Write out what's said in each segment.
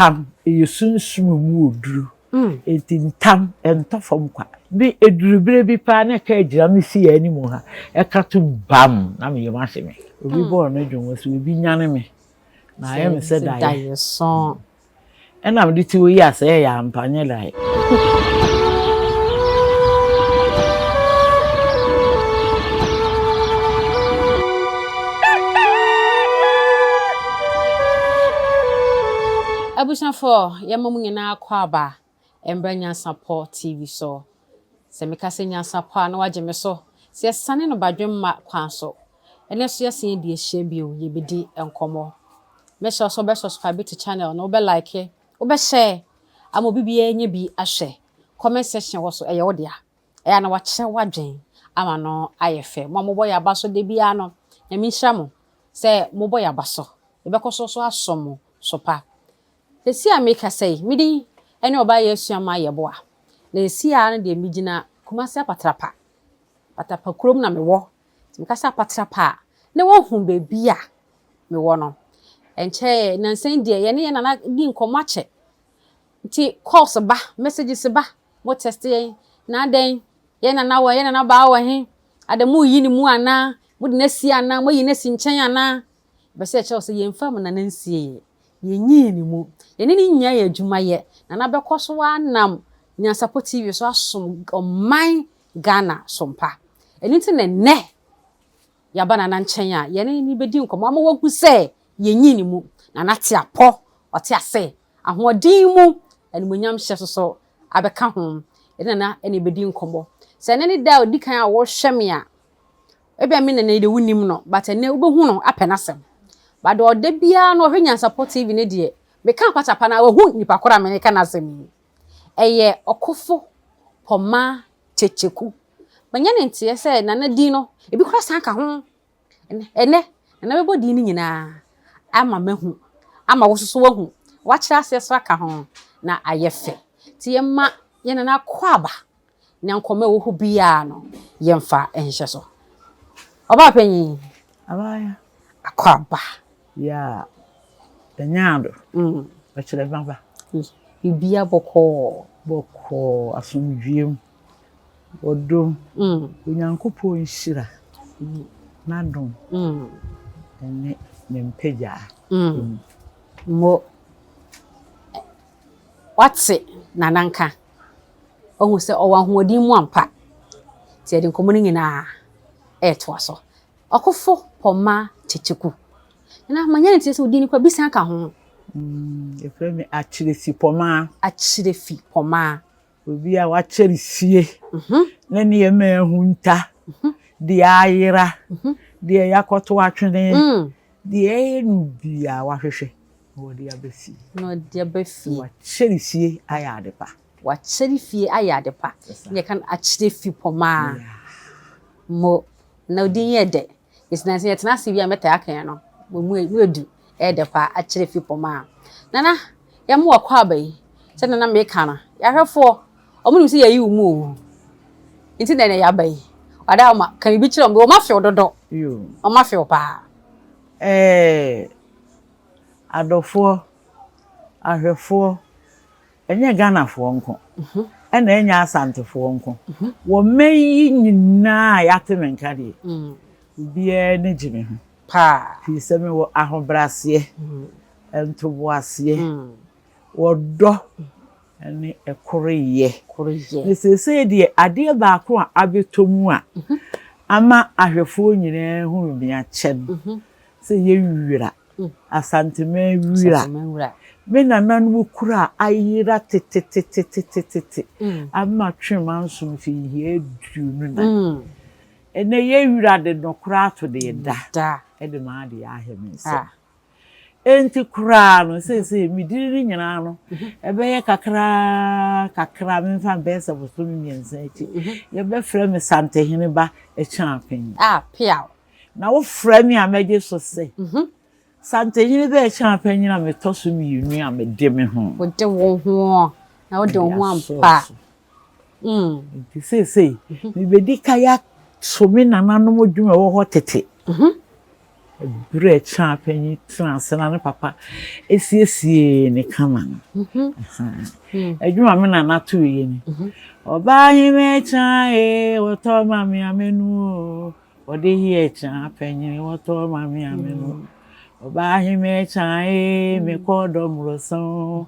Ntam, ɛyɛ sunsum mu oduru. Enti ntam, ɛntɔ fam kwa. Bi, ɛduru berɛ bi paa na ɛka agyina me fie anim ha, ɛka tom bam, na me yam ahye me. Obi bɔɔ no dwom sɛ obi nyane me, na ayɛ me sɛ daeɛ. Ɛna mede te hɔ yi a sɛ ɛyɛ ampa nyɛ daeɛ. Abusuafoɔ, yɛma mo nyinaa akwaaba mbra Nyansapɔ TV so. Sɛ meka sɛ Nyansapɔ a na wagye me so. Sɛ yɛsane no badwemma kwan so. Ɛnɛ nso yɛasan adi ahyia bio, yɛbɛdi nkɔmmɔ. Mɛsrɛ wo sɛ wobɛ subscribe to channel no, wobɛ like, wobɛ share ama obi biara anya bi ahwɛ. Comment section wɔ so, ɛyɛ wo dea. Ɛyɛ a na wakyerɛ w'adwen ama no ayɛ fɛ. Mo a mobɔ yɛn aba so da biara no, Nyame nhyira mo sɛ mobɔ yɛn aba so. Yɛbɛkɔ so nso asom mo so pa. Seesei a merekasa yi, me din ne Ɔbaa Yɛasuama Yeboah. Na seesei ara no deɛ megyina Kumasi Apatrapa. Apatrapa kurom na mewɔ. Nti meka sɛ Apatrapa a, na woahu baabi a mewɔ no. Ɛnkyɛeɛ, nnansa yi deɛ yɛne yɛn nana di nkɔmmɔ akyɛ. Nti calls ba, messages ba, mo text yɛn, na adɛn, yɛn nana wɔ he, yɛn nana baa wɔ he, adɛn moreyi ne mu anaa, mode no asi anaa, moayi no asi nkyɛn anaa. Yɛpɛ sɛ yɛkyerɛ wo sɛ yɛmfa mo nana nsieeɛ, yɛnyii ne mu. Yɛne no nyinaa yɛ adwuma yɛ. Nana bɛkɔ so ara nam Nyansapɔ TV so asom ɔman Ghana som pa. Ɛno nti na nnɛ yɛaba Nana nkyɛn a yɛne no bɛdi nkɔmmɔ ama wahu sɛ yɛnyii ne mu. Nana te apɔ, ɔte ase, ahoɔden mu, animuonyam hyɛ nso so abɛka ho. Yɛne Nana na ɛbɛdi nkɔmmɔ. Sɛ ɛnnɛ ne da a ɔdi kan a wɔrehwɛ me a, ebia me Nana yi deɛ wonim no, but ɛnnɛ wobɛhu no apɛ n'asɛm. But deɛ ɔda biara no ɔhwɛ Nyansapɔ TV no deɛ, meka akwatapa no a, wahu nipa korɔ a mereka n'asɛm yi. Ɛyɛ ɔkofo Pɔmaa Kyekyeku. Manya ne nteɛ sɛ Nana din no, ebi koraa san ka ho. Ɛnnɛ, Nana bɛbɔ din no nyinaa ama mahu, ama wo nso so woahu. Wakyerɛ aseɛ so aka ho na ayɛ fɛ. Nti yɛmma yɛn Nana akwaaba na nkɔmmɔ a ɛwɔ hɔ biara no, yɛmfa nhyɛ so. Ɔbaa panyin. Abaayewa. Akwaaba. Yeah, ɛnyɛ ado. Ɔkyerɛ maba. Biribiara bɔkɔɔ. Bɔkɔɔ, asomdwoeɛ mu, ɔdɔ mu, Onyankopɔn nhyira, n'adom ne ne mpagyaa mu. Mo wate Nana nka. Wahu sɛ ɔwɔ ahoɔden mu ampa. Nti yɛde nkɔmmɔ no nyinaa ɛretoa so. Ɔkofo Pɔmaa Kyekyeku. Nana, manya ne nteɛ sɛ wo din no koraa bi san ka ho. Yɛfrɛ me Akyerɛfi Pɔmaa. Akyerɛfi Pɔmaa. Obi a wakyɛre fie na nneɛma ahunta, deɛ ayera, deɛ yɛakɔto atwene, deɛ ɛyɛ no biara wahwehwɛ na wɔde aba fie. Na ɔde aba fie. Wakyɛre fie ayɛ ade pa. Wakyɛre fie ayɛ ade pa. Ne yɛka no Akyerɛfi Pɔmaa. Mo na wo din yɛ dɛ. Ɛsi na sɛ yɛtena ase bi a mɛtaa aka no. Mo mu edu ɛyɛ dɛ paa Akyerɛfi Pɔmaa. Nana, yɛma wo akwaaba yi. Sɛ nana meka no, yɛahwɛfoɔ, ɔmo nim sɛ yɛyi wo mu o. Nti na ɛnɛ yɛaba yi. Wada ama ka biribi kyerɛ ɔmo, ɔmo afew dodo. Ɔmo afew paa. Adɔfoɔ, ahwɛfoɔ, ɛnyɛ Ghanafoɔ nko, ɛna ɛnyɛ Asantefoɔ nko. Wɔ mman yi nyinaa a yɛate me nka deɛ, obiara ani gye me ho. Paa. Firi sɛ mewɔ ahobrɛaseɛ, ntoboaseɛ, wɔdɔ ne ɛkoreyɛ. Koreyɛ. Na seesei deɛ adeɛ baako a abɛtɔ mu a ama ahwɛfoɔ nyinaa hunu me akyɛ no sɛ yɛwira, Asanteman wira. Asanteman wura. Me nananom kura a ayera tetetetetete ama twema nso mfirihyia 24. Ɛnɛ yɛwira de nɔkorɔ ato deɛ da Da. ɛde maa deɛ ahɛ me nsam. Enti koraa no seesei me diri no nyinaa no ɛbɛyɛ kakraa kakra memfa mbɛyɛ sɛ bosome 3 akyi yɛbɛfrɛ me Santehene ba Ɛkyeapen. Ah, piaw. Na wofrɛ me a mɛgye so sɛ Santehene ba Ɛkyeapen na metɔ so 2 a mede me ho. Wode wo ho na wode wo ho ampa. Nti seesei mebɛdi ka yɛato me nananom dwuma ɛwɔ hɔ tete. Berɛ a Kyaa panyin tenaa ase na ne papa siesiee ne kama no. Adwuma me nana too yɛ ni. Ɔbaa hene Kyaa ee, wɔtɔ ma me amenu o. Ɔde heɛ Kyaa panyin, wɔtɔ ma me amenu. Ɔbaa hene Kyaa ee, mekɔ dɔ mmorosa o.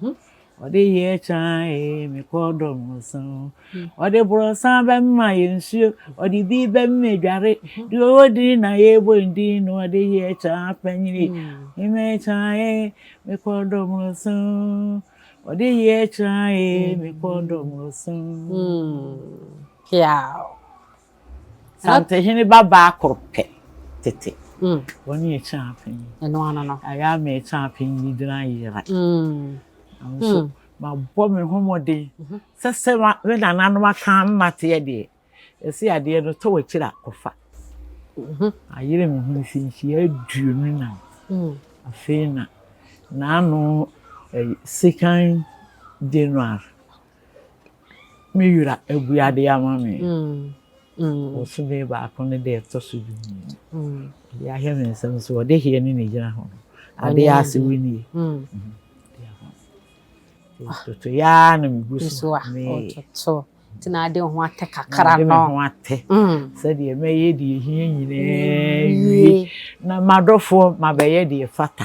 Ɔde yɛ kyan ee, mekɔ dɔ mmorosa o. Ɔde borɔsa bɛma yɛ nsuo, ɔde bi bɛma adware. Deɛ ɔwɔ din na yɛbɔ ne din no, ɔde yɛ kyan panyini. Mema kyan ee, mekɔ dɔ mmorosa o. Ɔde yɛ kyan ee, mekɔ dɔ mmorosa o. Piaw. Santehene ba baa koro pɛ tete. Wɔne yɛ kyan panyin. Ɛno ano no. Ayɛ ama yɛ kyan panyin yi gyina yera. Nanso mabɔ me ho mmɔden sɛ sɛ me nananom aka mmateɛ deɛ, ɛsɛ adeɛ no tɔ w'akyiri a kɔfa. Ayere me ho mfinhyia 24. Afei na n'ano second January. Me wura abue ade ama me. Bosome baako ne deɛ ɛtɔ so 12. Ɔde ahwɛ me nsam so, ɔde heɛ ne na egyina hɔ no. Ade ase wo nie. Toto yaa na megu so a ɔtoto. Nti na ade ho atɛ kakra no. Ade me ho atɛ. Sɛdeɛ mɛyɛ deɛ ehia nyinaa wie. Na m'adɔfoɔ mabɛyɛ deɛ fata.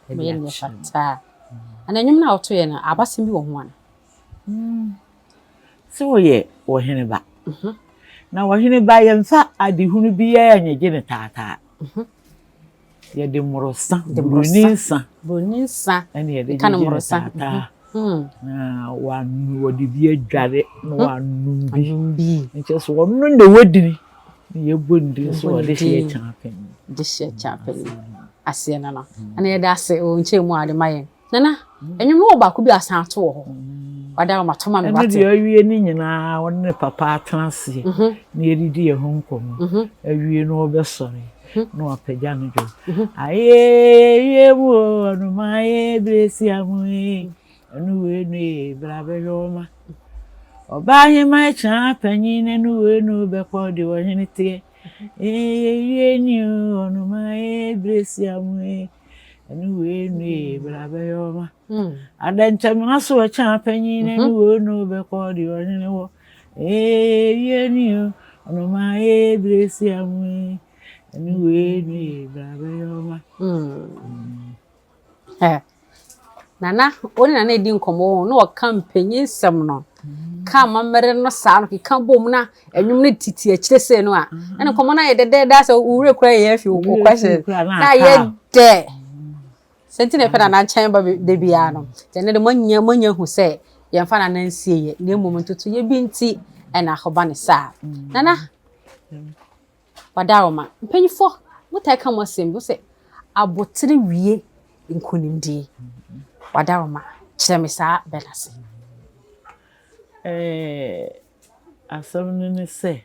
Mɛyɛ deɛ fata. Ana nnwom no a wotoeɛ no, abasɛm bi wɔ ho ana? Sɛ ɔyɛ ɔhene ba. Na ɔhene ba yɛmfa adehunu biara nyegye no taataa. Yɛde mmorosa, buroni nsa. Buroni nsa. Ɛna yɛde gyegye no taataa. Na wanu wɔde bi adware na wanum bi. Nkyɛ sɛ ɔno na ɛwɔ dini na yɛbɔ ne din so ɔde hyɛ kyɛn De hyɛ kyɛn aseɛ no no. Ɛna yɛda ase wɔ nkyɛn mu a ɔde ma yɛn. Nana, ɛnwom no wɔ baako bi asan ato wɔ hɔ. Wada wɔn ato ma me wate. Ɛno deɛ awie ne nyinaa ɔne ne papa atena aseɛ na yɛdidi yɛn ho nkɔmmɔ. Awie no ɔbɛsɔre na wapagya no dwom. Ayee mu o ɔnoma ayee bere si amu ee ɛno wei no ee bra bɛhwɛ ɔma. Ɔbaa hema ɛkyɛn panyin na ɛno wei no bɛkɔ deɛ ɔhene teɛ. Ee wie ni o ɔnoma ayee bere si amu ee. Ɛno wei no ee bra bɛyɛ ɔma. Adɛnkyɛmina so ɛkyɛn panyin na ɛno wei no bɛkɔ deɛ ɔhene wɔ. Ee wie ni o ɔnoma ee bere si amu ee ɛno wei no ee bra bɛyɛ ɔma. Nana, wo ne Nana edi nkɔmmɔ na ɔka mpanyin nsɛm no. Ka amammerɛ no saa no keka bom na ɛnwom no titi akyire sei no a. Ɛna nkɔmmɔ no ayɛ dɛdɛɛdɛ sɛ wo werɛ kura yɛ afi wo question. Na ayɛ dɛ. Sɛ nti na ɛpɛ Nana nkyɛn ba da biara no. Nti ɛno de moanya moanya hu sɛ yɛmfa Nana nsie yɛ na mmom ntotoyɛ bi nti ɛna akɔba ne saa. Nana, Wadaroma, mpanyinfoɔ motaa ka mo asɛm bi sɛ abotire wie nkonimdie. Wadaroma, kyerɛ me saa bɛ no ase. Asɛm no ne sɛ,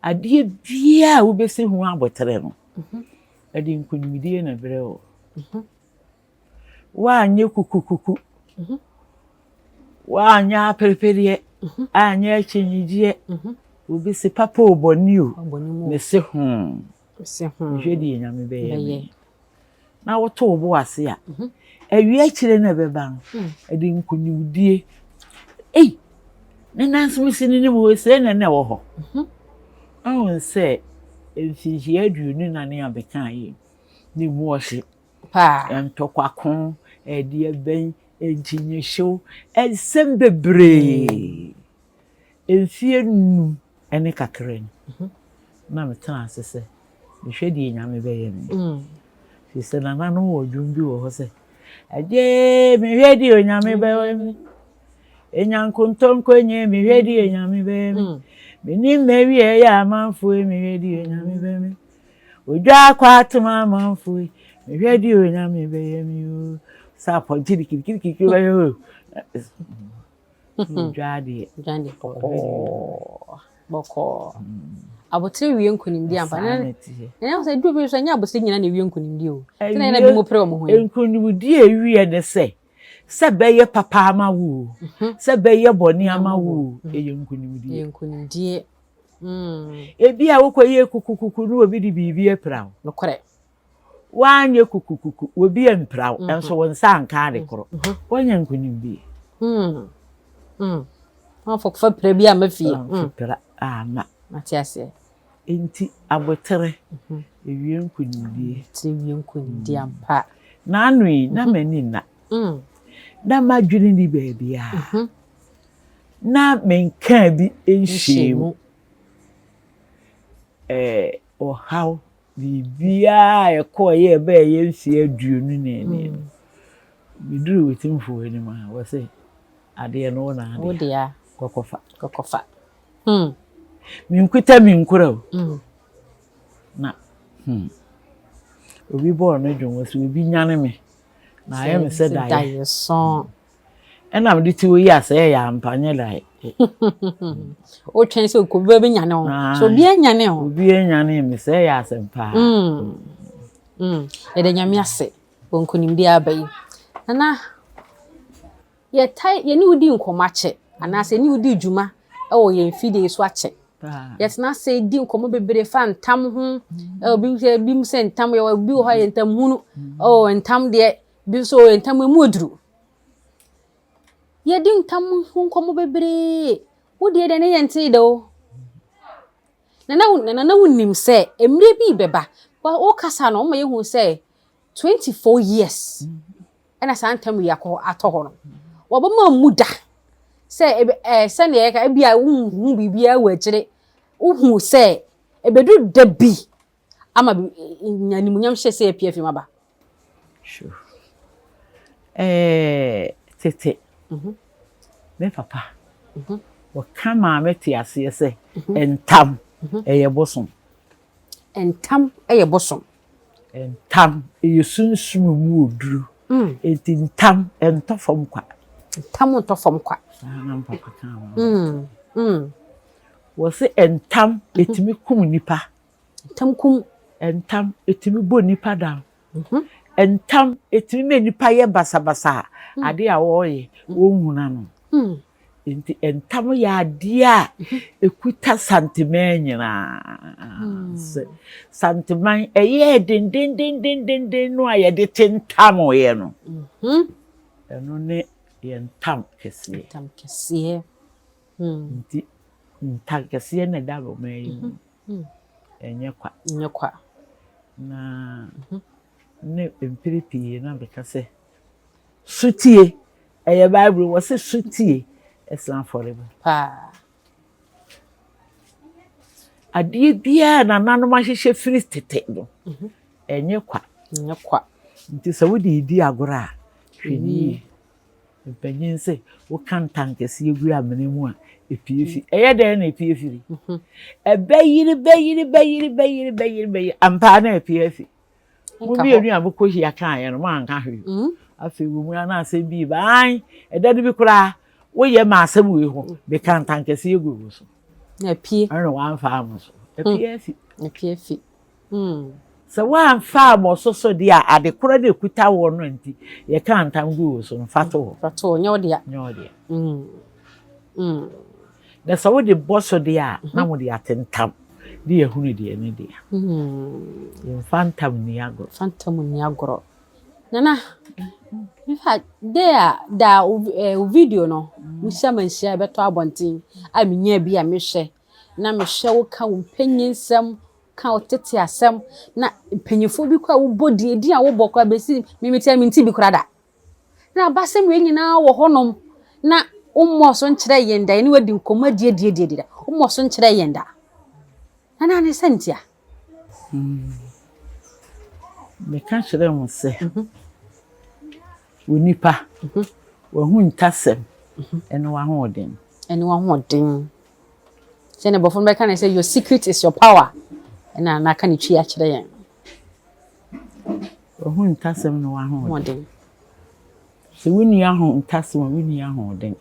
adeɛ biara a wobɛsi ho abotire no, ɛde nkonimdie na ɛbrɛ wo. Woanyɛ kukukuku, woanyɛ aperepereɛ, anyɛ akyinnyegyeɛ, obi se papa o bɔne o, mese ho. Mehwɛ deɛ Nyame bɛyɛ me. Na woto wo bo ase a, awie akyire no ɛbɛba no, ɛde nkonimdie. Ei, ne nan so mesi ne nim hɔ, sei na na ɛwɔ hɔ. Ɔhu sɛ mfinhyia 24 abɛka yɛ ne mu ɔhye. Ntɔkwako, ɛdeɛ bɛn, nkyinnyehyew, nsɛm bebree. Mfie 5 ne kakra ni na metena ase sɛ mehwɛ deɛ Nyame bɛyɛ me. Firi sɛ nananom wɔ dwom bi wɔ hɔ sɛ, agye mehwɛ deɛ Onyame bɛyɛ me. Enyankontonko nye mehwɛ deɛ Onyame bɛyɛ me. Menim m'awie yɛ amanfoɔ mehwɛ deɛ Onyame bɛyɛ me. Odwa akɔ atoma amanfoɔ mehwɛ deɛ Onyame bɛyɛ me o. Sɛ apɔnkye de kirikirikiri bɛyɛ o. Odwa deɛ. Odwa deɛ bɔkɔɔ bɔkɔɔ. Abotire wie nkonimdie ampa. Ɛnyɛ sɛ edu bi nso ɛnyɛ abotire nyinaa na ewie nkonimdie o. Sɛ na yɛn bi mo pere wɔn ho yi. Nkonimdie ewie ne sɛ sɛ bɛyɛ papa ama wo o, sɛ bɛyɛ bɔne ama wo o, ɛyɛ nkonimdie. Ɛyɛ nkonimdie. Ebi a wokɔyɛ kukukuku na obi de biribi apira wo. Nokorɛ. Woanyɛ kukukuku, obi ampira wo, nso wo nsa anka ade koro. Woanya nkonimdie. Woamfa pira bi amma fie. Woamfa pira amma. Mate aseɛ. Enti aboterɛ ewie nkonimdie. Aboterɛ wie nkonimdie ampa. N'ano yi, na m'ani nna. Na m'adwene nni baabiara. Na menkaa bi nhyɛɛ mu. Ɛɛ ɔhaw, biribiara a ɛkɔeɛ a ɛbɛyɛ mfeɛ 24 ni no, meduruu Otumfoɔ anim a, wɔse adeɛ no wo na adea. Kɔkɔfa. Kɔkɔfa. Menkuta menkura o. Na obi bɔɔ no dwom wɔ sɛ obi nyane me na ayɛ me sɛ daeɛ. Ɛna mede te hɔ yi a sɛ ɛyɛ ampa nyɛ daeɛ. Wotwɛn sɛ obi bɛnyane wo. So obi anyane wo. Obi anyane me sɛ ɛyɛ asɛm paa. Yɛda Nyame ase wɔ nkonimdie aba yi. Nana, yɛtae yɛne wo di nkɔmmɔ akyɛ anaasɛ yɛne wo di dwuma wɔ yɛn mfidie so akyɛ. Yɛtena ase di nkɔmmɔ bebree fa ntam ho. Obi sɛ bi sɛ ntam yɛwɔ bi wɔ hɔ a yɛ ntam hunu. Oh ntam deɛ bi nso ntam emu oduru. Yɛdi ntam ho nkɔmmɔ bebree. Wo deɛ deɛ ne yɛntee da o. Nana nana wonim sɛ mmerɛ bi bɛba. Wokasa no woma yɛhu sɛ 24 years ɛna saa ntam yi akɔ atɔ hɔ no. Wɔbɛma mu da sɛ ɛɛ sɛnea yɛka ebi a wonhu biribiara wɔ akyire. Wohu sɛ ebeduru da bi ama animuonyam hyɛ sɛ apue afi mu aba. Sure. Ɛɛ tete me papa wɔka maa me te aseɛ sɛ ntam ɛyɛ bosom. Ntam ɛyɛ bosom. Ntam ɛyɛ sunsum mu oduru. Enti ntam ɛntɔ fam kwa. Ntam ntɔ fam kwa. Saa na papa ka ma. Wɔse ntam ɛtumi kum nipa. Ntam kum. Ntam ɛtumi bɔ nipa dam. Ntam ɛtumi ma nipa yɛ basabasa a ade a wɔreyɛ wɔnhunu ano. Nti ntam yɛ adeɛ a ɛkuta Santeman nyinaa. Sɛ Santeman ɛyɛɛ dendendendenden no a yɛde te ntamoeɛ no, ɛno ne yɛn ntam kɛseɛ. Ntam kɛseɛ. Nti ntam kɛseɛ na ɛda ɔman yi mu. Ɛnyɛ kwa. Ɛnyɛ kwa. Na ne mpere pii na bɛka sɛ sotie ɛyɛ Bible wɔ sɛ sotie ɛsene afɔrebɔ. Paa. Adeɛ biara nananom ahyehyɛ firi tete no, ɛnyɛ kwa. Ɛnyɛ kwa. Nti sɛ wode redi agorɔ a, hwɛ ne yie. Mpanyin sɛ woka ntankɛseɛ gu amena mu a, epie fi. Ɛyɛ dɛn na epie firi? Ɛbɛyiri bɛyiri bɛyiri bɛyiri bɛyiri bɛyiri ampa na epie afi. Mo mmienu a mokɔhyia kaeɛ no, moanka hwee. Afei wɔ mu a na asɛm bi ba. Ae, ɛda no bi koraa, woyɛ ma asɛm wei ho, meka ntankɛseɛ gu wo so. Na epie. Ɛna wamfa amo so. Epie afi. Epie afi. Sɛ woamfa amo so so deɛ a, ade korɔ na ekuta wɔ no nti, yɛka ntam gu wo so no, fa to hɔ. Fa to hɔ, nyɛ wo dea. Nyɛ wo dea. Na sɛ wode bɔ so deɛ a, na mode atentam de yɛhunu deɛ ne dea. Yɛmfa ntam nni agorɔ. Fa ntam nni agorɔ. Nana, in fact, day a da wo video no, wohyia ma nhyia ɛbɛtɔ abɔnten a menya bi a mehwɛ na mehwɛ wo ka wo mpanyinsɛm ka wo tete asɛm na mpanyinfoɔ bi kɔ a wobɔ din edin a wobɔ koraa bɛsi mimiti a minti bi koraa da. Na abasɛm wei nyinaa wɔ hɔnom na wommɔ so nkyerɛ yɛn da yɛne wadi nkɔmmɔ adiadiadiadi da wommɔ so nkyerɛ yɛn da. Nana ne sɛ ntia. Meka kyerɛ mo sɛ, onipa, wahu ntasɛm ɛne w'ahoɔden. Ɛne w'ahoɔden. Sɛ ne bɔfo no bɛka ne sɛ your secret is your power. Ɛna n'aka ne twi akyerɛ yɛn. Wahu ntasɛm ne w'ahoɔden. Sɛ wonni aho ntasɛm a wonni ahoɔden.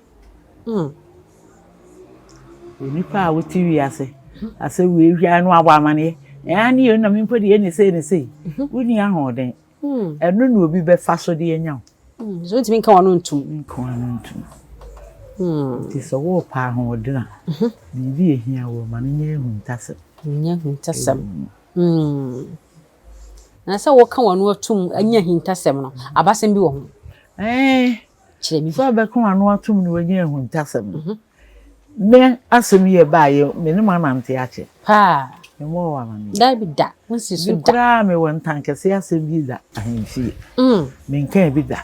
Onipa a wote wiase asɛ wei hwɛ no abɔ amanneɛ ɛa ne yɛ na mpo deɛ ne sei ne sei wonni ahoɔden. Ɛno na obi bɛfa so de anya wo. So wontumi nka w'ano ntom. Nka w'ano ntom. Nti sɛ wɔrepɛ ahoɔden a, biribi ehia wɔ ma no nyɛ ahuntasɛm. Nyɛ ahuntasɛm. Na sɛ woka w'ano atom anya ahintasɛm no, abasɛm bi wɔ ho. Ɛɛ. Kyerɛ me bi. Sɛ ɔbɛka w'ano atom na wanya ahintasɛm no. Me asɛm yi ɛbaeɛ, me ne mo anante akyɛ. Paa. Memmɔɔ wo amanneɛ. Dabi da, wonsi so Bi da. koraa mewɔ ntankɛseɛ asɛm bi da ahemfie. Menkaa bi da.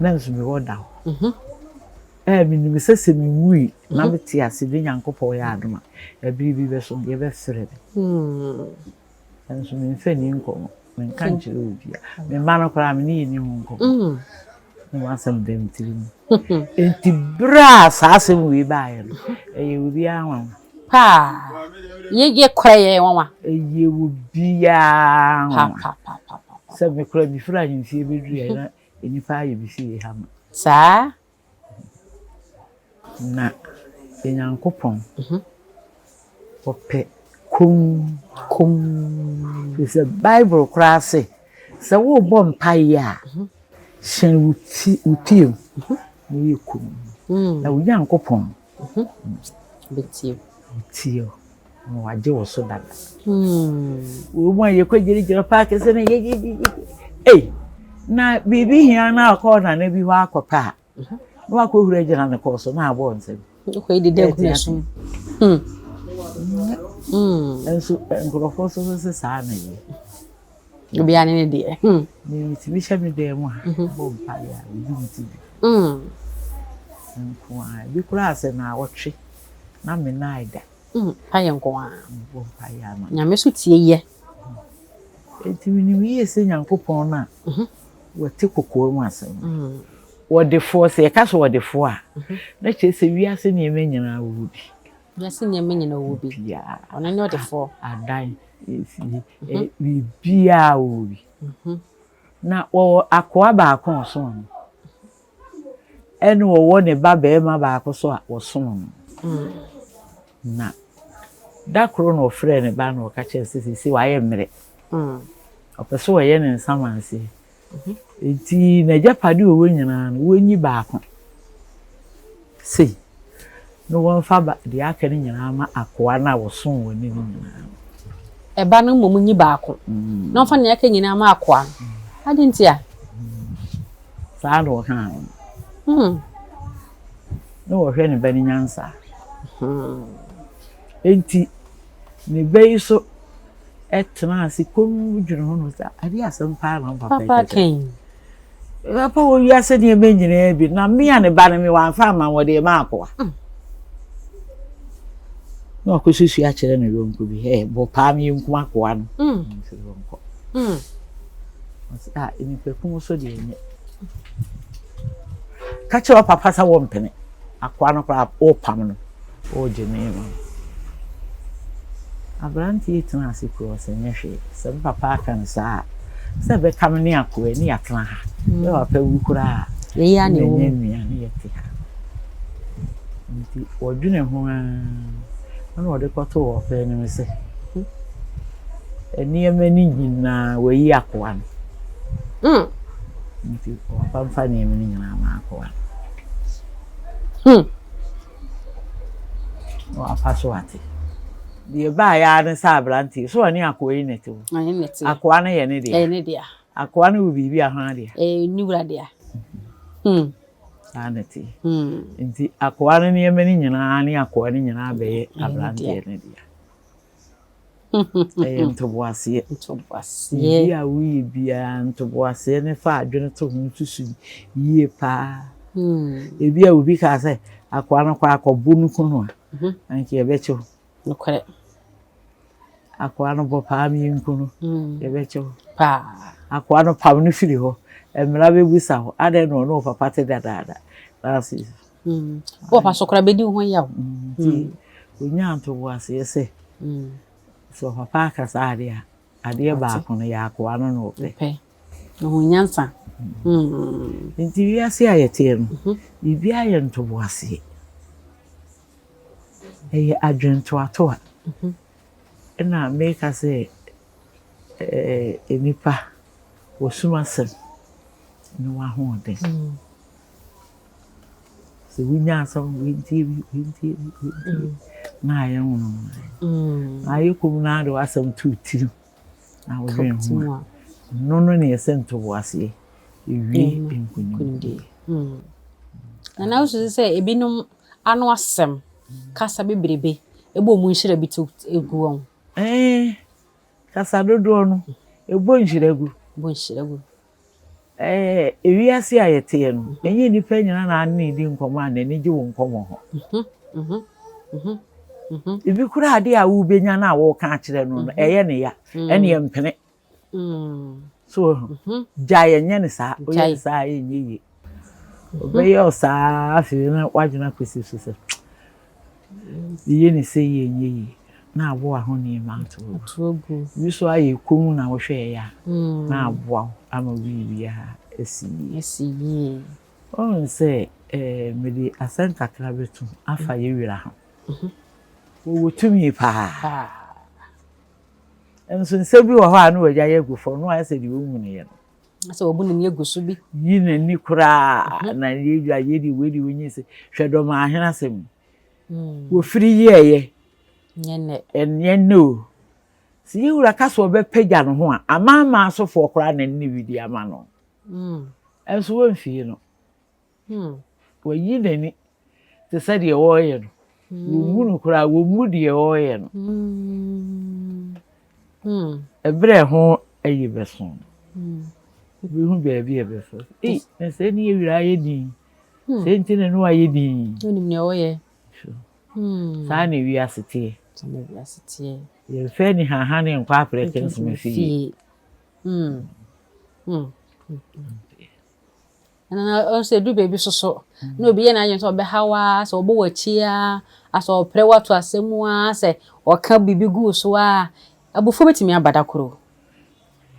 Nanso mewɔ da hɔ. Ɛɛ menim sɛ sɛ mewui na mete ase de Nyankopɔn yɛ adom a, ɛbere bi bɛso yɛbɛfrɛ me. Nanso memfa nni nkɔmmɔ, menka nkyerɛ obiara. Me mma no koraa me ne yɛnni ho nkɔmmɔ. Na m'asɛm da me tirim. Enti berɛ a saa asɛm wei baeɛ no, ɛyɛ obiara nwanwa. Paa. Yɛ kora yɛ nwanwa. Ɛyɛ obiara nwanwa. Pa, pa, pa, pa, pa. Sɛ me koraa mefiri ahemfie bɛduru na nnipa ayɛ me fie ha ma. Saa. Na Nyankopɔn ɔpɛ komm. Komm. Ɛfiri sɛ Bible koraa se, sɛ worebɔ mpaeɛ a, hyɛn wo ti wo pie mu na yɛ komm. Na wo Nyankopɔn Bɛtie wo. Bɛtie wo na wagye wo so dada. Wɔ mu a yɛkɔgyinagyina paake so no yɛgyegyegye. Ei, na biribi hia na akɔ nana bi hɔ akɔpɛ a, na wakɔhuru agyina ne kɔn so na abɔ nsam. Wokɔyi dede agu n'asom. Nso nkurɔfoɔ nso so sɛ saa na ɛyɛ. Obiara ne ne deɛ. Metumi hyɛ me dan mu ha bɔ mpaeɛ a obi nte bi. Nko ara ebi koraa sɛ naawɔtwe na me nan da. Mpaeɛ nko ara. Mebɔ mpaeɛ ama. Nyame so tie yɛ. Enti menim yie sɛ Nyankopɔn no a wɔte kokoa mu asɛm no. Ɔdefoɔ, sɛ yɛka sɛ ɔdefoɔ a, na kyerɛ sɛ wiase nneɛma nyinaa wɔ bi. Wiase nneɛma nyinaa wɔ bi. Biribiara. Ɔno ne ɔdefoɔ. Adan, efie, biribiara wɔ bi. Na wɔwɔ akoa baako a ɔsom no. Ɛna ɔwɔ ne ba barima baako so a ɔsom no. Na da koro na ɔfrɛɛ ne ba na ɔka kyerɛɛ no sɛ seesei wayɛ mmerɛ. Ɔpɛ sɛ ɔyɛ ne nsamanseɛ. Enti n'agyapade a ɔwɔ nyinaa no, wɔnyi baako sei na wɔmfa ba deɛ aka no nyinaa ma akoa no a ɔsom wɔn ne no nyinaa no. Ɛba no mmom nyi baako na ɔmfa nea aka nyinaa ma akoa no. Adɛn ntia? Saa na ɔkaa no. Na ɔhwɛ ne ba no nyansa. Enti ne ba yi so tenaa ase komm dwene ho no sɛ adeɛ asɛm paa na papa yi ka yi. Papa wɔ wiase nneɛma nyinaa bi na me a ne ba no me wamfa ama wɔde ma akoa. Na wakɔsusu akyerɛ ne yɔnko bi ɛ bɔ paa me yɛnkum akoa no. Mfiri hɔ nkɔ. Ɔsɛ a nnipa kum so deɛ nyɛ. Ka kyerɛ papa sɛ wɔmpene. Akoa no koraa ɔrepam no. Ɔregye ne ma no. Aberanteɛ yi tena ase kuro ɔsɛ nyɛ hwee. Sɛ me papa aka no saa a, sɛ ɛbɛka me ne akoa yi ne yɛatena ha. Me papa wu koraa a, Yɛyi a na ɛwɔ yɛnyɛ mu. nua ne yɛte ha. Nti wɔdwene ho ara ɛna ɔde kɔtoo ɔpɛ anim sɛ nneɛma no nyinaa wɔayi akoa no. Nti ɔpapa mfa nneɛma no nyinaa ma akoa no. Na wafa so ate. Deɛ ɛbaeɛ ara ne sɛ aberanteɛ so ɔne akoa yi na ɛte hɔ. Ɔne ne te. Akoa no yɛ ne dea. Ɛyɛ ne dea. Akoa no wɔ biribi a hwan dea? Ɛyɛ ne wura dea. Saa na ɛte. Nti akoa no nneɛma no nyinaa ne akoa no nyinaa bɛyɛ aberanteɛ no dea. Ɛyɛ ntoboaseɛ. Ntoboaseɛ. Biribi a woyɛ biara ntoboaseɛ ne fa adwene to ho susu yie paa. Ebi a obi kaa sɛ akoa no kɔ akɔbo no kunu a, anka yɛbɛkye wo. Nokorɛ. Akoa no bɔ paa mi nku no, yɛbɛkye wo. Paa. Akoa no pam no firi hɔ. Mmara bɛbusa wo. Adɛn na ɔne wo papa te dadaada? That's it. Wo papa so koraa bɛdi wo ho yaw. Nti onyaa ntoboaseɛ sɛ sɛ ɔpapa aka saa adeɛ a, adeɛ baako no yɛ akoa no na ɔpɛ. Pɛ. Na ho nyansa. Nti wiase a yɛteɛ no, biribiara yɛ ntoboaseɛ. Ɛyɛ adwentoatoa. Ɛna meka sɛ ɛɛ nnipa wɔsum asɛm ne w'ahoɔden. Sɛ wonya asɛm wei ntie bi, wei ntie bi, wei ntie bi na ayɛ nwono. Na ayɛ komm na ade w'asɛm to wo tirim. Na wodwen ho a, ɛno no na yɛsɛ ntoboaseɛ ɛwie nkonimdie. Nana, wosusu sɛ ebinom ano asɛm kasa bebrebe ɛbɔ ɔmu nhyira bi to egu wɔn? Ɛɛ, kasa dodoɔ no ɛbɔ nhyira gu. Bɔ nhyira gu. Ɛɛ, ewiase a yɛteɛ no, ɛnyɛ nnipa nyinaa na ane di nkɔmmɔ a n'ani gye wo nkɔmmɔ ho. Ebi koraa, adeɛ a wobɛnya no a wɔreka akyerɛ no no, ɛyɛ ne ya, ɛne yɛ mpene so gyae, ɛnyɛ ne saa, woyɛ ne saa a, ɛnyɛ yie. Ɔbɛyɛ wo saa, afei na woadwene akɔsi so sɛ yɛyɛ ne sɛ yie, ɛnyɛ yie, na aboa ho nneɛma ato agu. Bi so ayɛ komm na wohwɛ ɛyɛ a, na aboa wo ama biribiara asi yie. Asi yie. Ɔhu sɛ mede asɛm kakra bɛto afa yɛ wura ho. Wɔwɔ tumi paa, nso nsɛm bi wɔ hɔ a na wɔagya yɛ agu fam na wɔayɛ sɛ deɛ wɔnhu no yɛ no. Sɛ wɔbu n'ani agu so bi. Yi n'ani koraa na yɛ yɛ de wei de wɔnyi sɛ hwɛ dɔm ahene asɛm wɔfiri yɛɛyɛ. Nyɛ nnɛ. Ɛnyɛ nnɛ o. Sɛ yɛwura ka sɛ ɔbɛpagya ne ho a, amanaman asofoɔ koraa na ne bi di ama no, ɛnso wɔmfie no. Wɔyi n'ani te sɛ deɛ wɔreyɛ no, wɔmmu no koraa, wɔmmu deɛ wɔreyɛ no. Ɛberɛ ho ayi bɛso no, wobɛhu baabi a ɛbɛfa. Ei, na sɛ ne yɛwura ayɛ din sɛ nti na ne wayɛ din. Wonim nea ɔyɛ. Saa na ewiase teɛ. Saa na ewiase teɛ. Yɛmfɛ ni haha ne nkɔ aprɛkɛ nsoma fie. Na ɔsɛ edu baabi soso na obi yɛ n'adwene sɛ ɔbɛha wa, sɛ ɔbɔ w'akyi a, asɛ ɔpere wato asɛm a, sɛ ɔka biribi gu so a, abufuo bɛtumi aba da koro.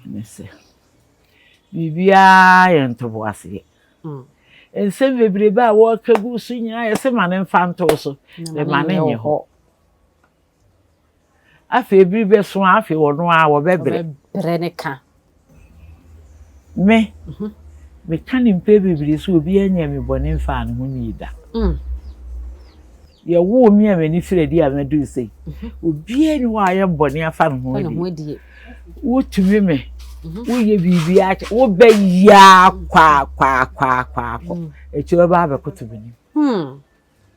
Ne sɛ biribiara yɛ ntoboaseɛ. Nsɛm bebrebe a wɔreka gu so nyinaa, yɛsɛ ma ne mfa nto so de ma ne nyɛ hɔ. Afei biri bɛso a, afei ɔno a wɔbɛbrɛ. Wɔbɛbrɛ ne ka. Me meka ne mpɛ bebree sɛ obiara nya me bɔne mfaa ne ho nii da. Yɛwoo me a, m'ani firi adi a mɛduru sei, obiara ni hɔ a ayɛ bɔne afa ne ho fa ne ho adi. Adie. Wotumi me woyɛ biribi akyɛ, wobɛyɛ akwaakwaakwaakɔ, akyire bɛba abɛkoto m'anim.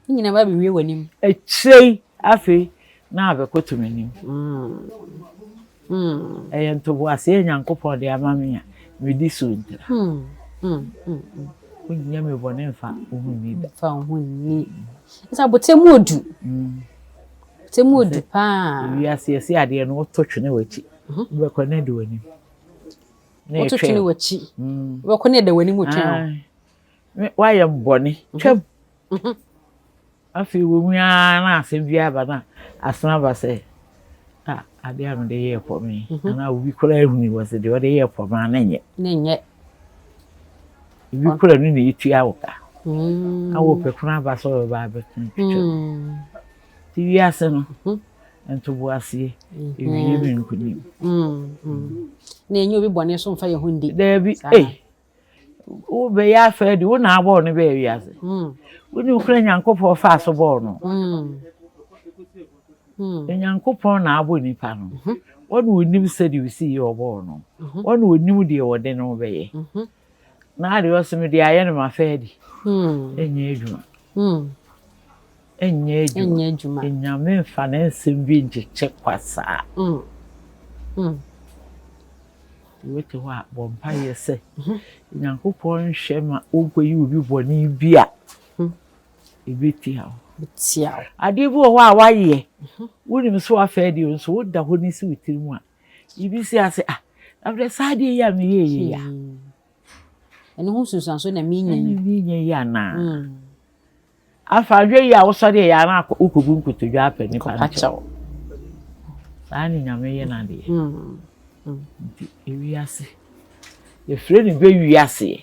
Ne nyinaa ba bɛwie w'anim. Akyire yi afei na abɛkoto m'anim. Ɛyɛ ntoboaseɛ Nyankopɔn de ama me a medi so ntira. Wonyɛ me bɔne mfa wo ho nni da. Fa wo ho nni. Nti abotire mu odu. Abotire mu odu paa. Wiase, yɛsi adeɛ no, woto twene w'akyi, wobɛkɔ ne de w'anim na Woto ɛtwɛn twene wo. w'akyi. Wobɛkɔ ne ɛda w'anim twɛn wo. Ae. Woayɛ bɔne twam. Afei wɔ mu ara na asɛm bi aba na asɛm aba sɛ a adeɛ a mede yɛɛ pɔ me anaa obi koraa ehunu wɔ sɛ deɛ ɔde yɛɛ pɔ me a ne nyɛ. Ne nyɛ. Ebi koraa no na etua wo ka na wɔpɛ kono aba sɛ ɔbɛba abɛka twitwa. Nti wiase no, ntoboaseɛ ewie me nkonim. Na enye obi bɔne so mfa yɛn ho ndi. Daabi. Saa. Ei, wobɛyɛ afɛ de wo na abɔɔ no bɛɛ wiase. Wonim kora Nyankopɔn faa so bɔɔ no. Nyankopɔn na abɔ nipa no. Wɔne onim sɛdeɛ osi yɛ ɔbɔɔ no. Wɔne onim deɛ wɔde no bɛyɛ. Na adeɛ ɔsɛ mede ayɛ no ma fɛ adi. Ɛnyɛ adwuma. Ɛnyɛ adwuma. Ɛnyɛ adwuma. Nyame mfa ne nsɛm bi nkyekyɛ kwa saa. Wote hɔ a, bɔ mpaeɛ sɛ Nyankopɔn nhwɛ ma wonkɔyi obi bɔne bi a ɛbɛtia wo. Tia wo. Adeɛ bi wɔ hɔ a wayɛ, wonim sɛ wafa adi nso woda hɔ ne si wo tiri mu a, biribi si ase ah, na saa adeɛ yi a meyɛ yi a, Ɛno ho nsunsuanso na menya yi. Ɛne menya yi anaa? Afa ahwɛ yi a wosɔre yɛ ana wokɔbu nkotodwe apɛ nipa Kɔpa no kyɛw. kyɛw. Saa ne Nyame yɛ n'adeɛ. Nti ewiase, yɛfrɛ no bɛwiaseɛ.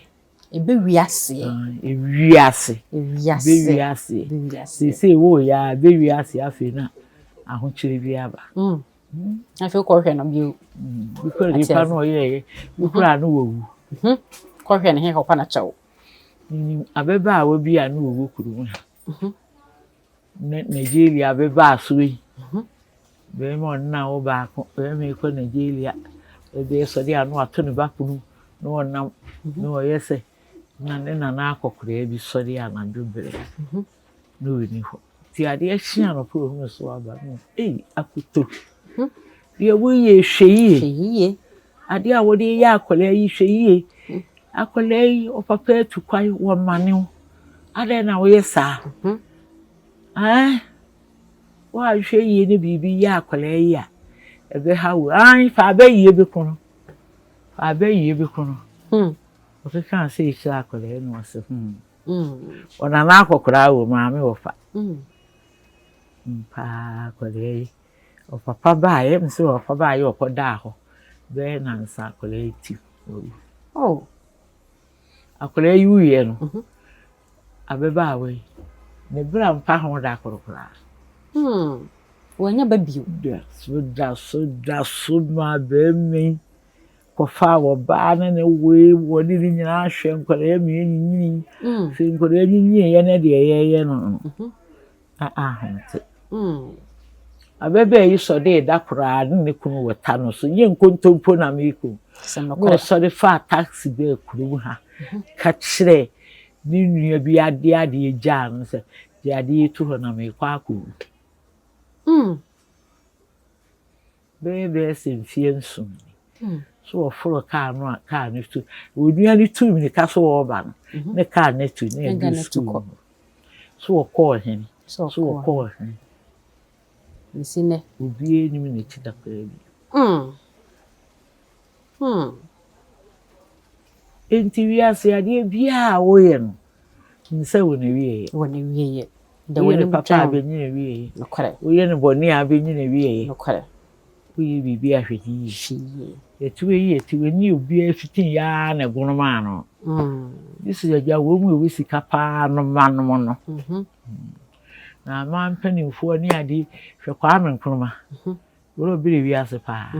Ebe wiaseɛ. Ewiase. Ewiase. Bɛwiaseɛ. Ebe wiaseɛ. Seesei wɔɔyɛ a bɛwiase, afei na ahokyere bi aba. Afei kɔhwɛ no bio. Bi kora nipa no ɔyɛɛyɛ bi kora no wɔwu. Kɔhwɛ ne he kɔpa na kyɛw. Nim ababaawa bi a no wɔwɔ kurom ha. Ne Nigeria ababaa so yi. Bɛrima ɔno na wo baako, bɛrima yi kɔ Nigeria. Ebi sɔre a na wato ne ba pono na ɔnam na ɔyɛ sɛ na ne nana akɔkoraa bi sɔre anadwo berɛ na ɔnni hɔ. Nti adeɛ kye anɔpa ohunu so aba no, ei akoto. Deɛ woyɛ hwɛ yie. Hwɛ yie. Adeɛ a wode yɛ akwadaa yi hwɛ yie. Akwadaa yi ɔpapa atu kwan wɔmane wo. Adɛn na woyɛ saa? Ɛn woanhwɛ yie ne biribi yɛ akwadaa yi a ɛbɛha wo. An fa abɛyie bi ko no. Fa abɛyie bi ko no. Ɔkeka sɛ ɛkyerɛ akwadaa yi na ɔsɛ hmm. Ɔnana akɔkoraa wɔ maame wɔfa. Mpaa akwadaa yi. Ɔpapa baeɛ m sɛ ɔpapa baeɛ ɔkɔdaa hɔ bɛyɛ nansa akwadaa yi ti wawu. Oh. Akwadaa yi wuiɛ no, ababaawa yi, ne bra mpa ho da koro koraa. Wanya ba bio. Da so da so da so ma bɛrima yi kɔfaa ɔbaa ne ne woe wɔne ne nyinaa hwɛ nkwadaa mmienu nyini. Sɛ nkwadaa nyinyiiɛ ne deɛ yɛyɛ no no, na ahomte. Ababaa yi sɔre da koraa ne ne kunu wɔ ta no so nyɛ nkontompo na meeku. Na ɔsɔre faa taxi bɛɛ kurom ha ka kyerɛ ne nua bi adeɛ adeɛ gyaa no sɛ gye adeɛ to hɔ na meekɔ akɔwu. Bɛyɛ bɛyɛ sɛ mfeɛ 7 ni. So wɔforo kaa no a kaa no tu. Onua no tu mmirika so wɔreba no ne kaa no atu ne ɛdu sukuu mu. So wɔkɔɔ hene. So wɔkɔɔ hene. Nsi nɛ. Obiara nim n'akyi da koraa bi. Enti wiase adeɛ biara a woyɛ no, nsa wɔ n'awieeɛ. Wɔ n'awieeɛ. Woyɛ no papa a bɛnyi n'awieeɛ. Nokorɛ. Woyɛ no bɔne a bɛnyi n'awieeɛ. Nokorɛ. Woyɛ biribi a hwɛ ne yie. Hwɛ yie. Yɛte wei yɛte wei ne obiara fiti yaa na ɛgono maa no. Bi sɛ agya wɔn mu ɛwɔ sika paa no ma nom no. Na ama mpanimfoɔ ne ade hwɛ Kwame Nkrumah. Wɔn obere wiase paa.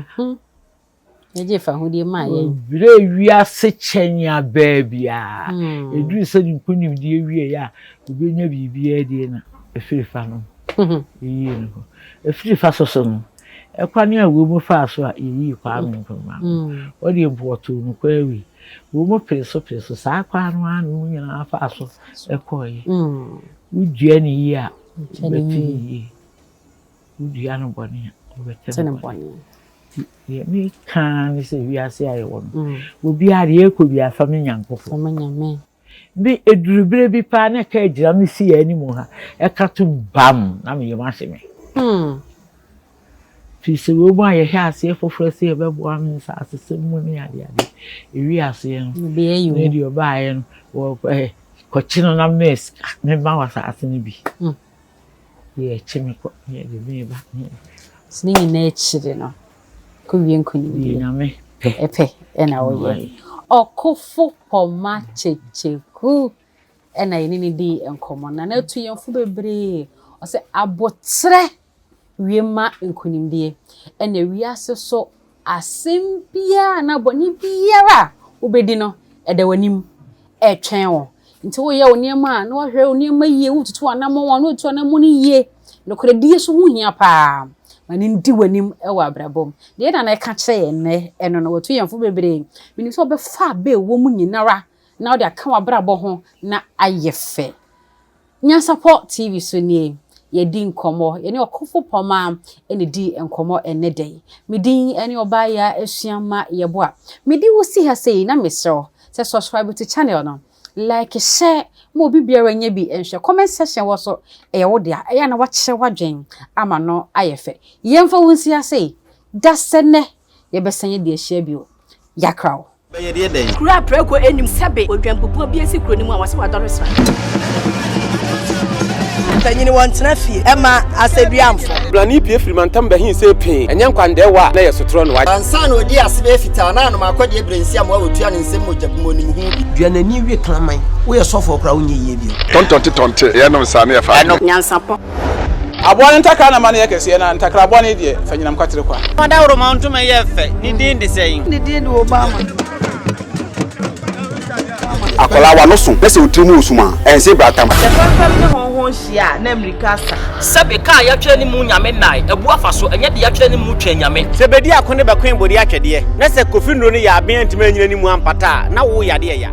Yɛgye fa ahodie maa yɛn. Obere wiase kyɛn abaa biara. Ɛduru sɛ ne nkonimdie wie a obɛnya biribiara die na ɛfiri fa no. Ɛyie no hɔ. Ɛfiri fa soso no. Ɛkwan a wɔn mu faa so a yɛyii Kwame Nkrumah no. Wɔde mpo wɔtoo no kɔ awie. Wɔn mu pere so pere so saa kwan no ara na wɔn nyinaa faa so ɛkɔeɛ. Wodua ne yie a wobɛte ne yie. Wodua no bɔne a wobɛte no bɔne. Nti deɛ meka ne sɛ wiase a yɛwɔ no, obiara deɛ ɛkɔ biara fa me Nyankopɔn. Fa me Nyame. Bi eduru bere bi paa na ɛka agyina me si yɛn anim ha ɛka to bam na me yam ahye me. Firi sɛ wɔn mu a yɛhwɛ aseɛ foforɔ sɛ yɛbɛboa me nsa asesɛm mu ne adeade. Ewi aseɛ no, ne deɛ ɔbaeɛ no, wɔ kɔkye no na mɛs mema wɔ asase no bi. Yɛkye me kɔ, yɛde me ba. Sɛ ne nyinaa akyiri no, kɔwie nkonimdie. Nyame pɛ. Ɛpɛ ɛna woyɛ. Ɔkofo Pɔma Kyekyeku ɛna yɛne ne dii nkɔmmɔ. Na n'atu yɛn fo bebree. Ɔsɛ abotrɛ wie ma nkonimdie. Ɛna wiase so asɛm biara na bɔne biara a wobɛdi no ɛda w'anim ɛretwɛn wo. Nti woyɛ wo nneɛma a na wahwɛ wo nneɛma yie, wotutu anammɔn a na wotu anammɔn no yie. Nokorɛdie so ho hia paa. Ma ne ndi w'anim wɔ abrabɔ mu. Deɛ na ɛka kyerɛ yɛn nnɛ ɛno no, watu yɛn fo bebree. Menim sɛ wobɛfa aba a ɛwɔ mu nyinara na wode aka w'abrabɔ ho na ayɛ fɛ. Nyansapɔ TV so nie, yɛdi nkɔmmɔ. Yɛne Ɔkofo Pɔma ɛna di nkɔmmɔ ɛnnɛ da yi. Me din ɛne Ɔbaayaa Asuama Yɛboa. Mede wo si ha sei na mesrɛ wo sɛ subscribe to channel no. Like, share, ma obi biara nya bi nhwɛ. Comment section wɔ so ɛyɛ wo dea. Ɛyɛ a na wakyerɛ w'adwen ama no ayɛ fɛ. Yɛmfa wo nsi ase yi. Da sɛ nnɛ yɛbɛsan adi ahyia bio. Yakra wo. Bɛyɛ deɛ dɛn? Kuro a prɛko anim sɛbe odwanbubuo bi asi kuro no mu a wɔse wadɔre sra. Mpanyini wɔntena fie ɛma asɛduamfo. Blani pie firi mantam bɛhin sɛ pee ɛnyɛ nkwandɛɛwa a na yɛ sotorɔ no. Ansa na ɔdi ase bɛyɛ fitaa na anom akɔdeɛ berɛ nsi amoa wɔtua ne nsam mogya bi mu onim ho bi. Dua n'ani we kraman. Woyɛ sɔfoɔ koraa wonyɛ yie bio. Tɔntɔnte tɔnte yɛnom saa ne yɛfa Ɛno nyansapɔ. Aboa no ntakra na ma no yɛ kɛseɛ na ntakra bɔne deɛ fa nyinam kwatere kwa. Ɔdawuroma ntoma yɛ fɛ. Ne din de sɛn? Ne din de Obama. Akwadaa w'ano so na sɛ wo tiri mu wɔ sum a, ɛnse bratam. Sɛ fɛmfɛm ne hɔnho. hyia a, na mmirika asa. Sɛbe kaa yɛatwerɛ ne mu Nyame nnae, abu afa so, ɛnyɛ deɛ yɛatwerɛ ne mu Twɛn Nyame. Sɛ bedi ako ne bɛkoe bode atwɛdeɛ, na sɛ Kofi nnuro no yɛ aben antumi anyina ne mu ampata a, na wo yadeɛ ya.